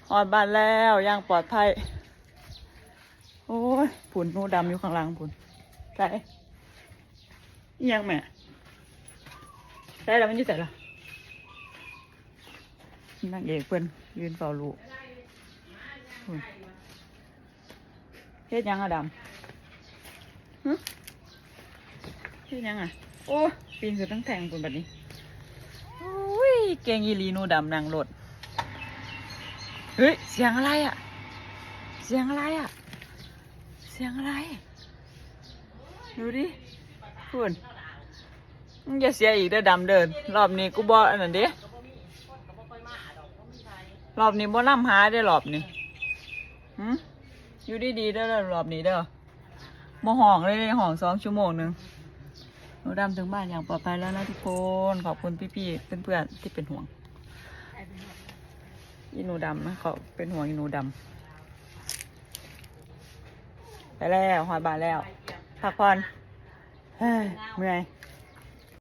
ຮອດບ້ານແລ້ວຢ່າງປອດໄພ. ໂອ້ຍ ພຸ້ນ ໜູດຳຢູ່ຂ້າງຫຼັງພຸ້ນ. ໃສ ອີ່ຫຍັງແມ່? ໃສລະ ມັນຢູ່ໃສລະ? ນາງເອກເພິ່ນຢືນເຝົ້າລູກພຸ້ນ. ເຮັດຫຍັງອະດຳ? ຫຶ? ເຮັດຫຍັງອະ? ໂອ້ ປີນຂຶ້ນທັງແທ່ງພຸ້ນບັດນີ້. ໂອ້ຍ ເກັ່ງອີ່ຫຼີໜູດຳນັ່ງລົດ. ເຮີ້ຍ ສຽງອະໄລອະ? ສຽງອະໄລອະ? ສຽງອະໄລ? ດູດິ ພຸ້ນ. ມຶງຢ່າເສຍອີກເດີ້ດຳເດີ້. ລອບນີ້ກູບໍ່ອັນນັ້ນເດ້. ລອບນີ້ບໍ່ນຳຫາເດ້ ລອບນີ້. ຫຶ? ຢູ່ດີໆເດີ້ ລອບນີ້ເດີ້. ບໍ່ຮ້ອງເລີຍ ຮ້ອງສອງຊົ່ວໂມງໜຶ່ງ. ໜູດຳເຖິງບ້ານຢ່າງປອດໄພແລ້ວນະທຸກຄົນ. ຂອບຄຸນພີ່ໆເພື່ອນໆທີ່ເປັນຫ່ວງ. ອີ່ໜູດຳນະ ເຂົາເປັນຫ່ວງອີ່ໜູດຳ. ໄປແລ້ວ ຮອດບ້ານແລ້ວ ພັກຜ່ອນ. ເຮີ້ຍ ເມື່ອຍ.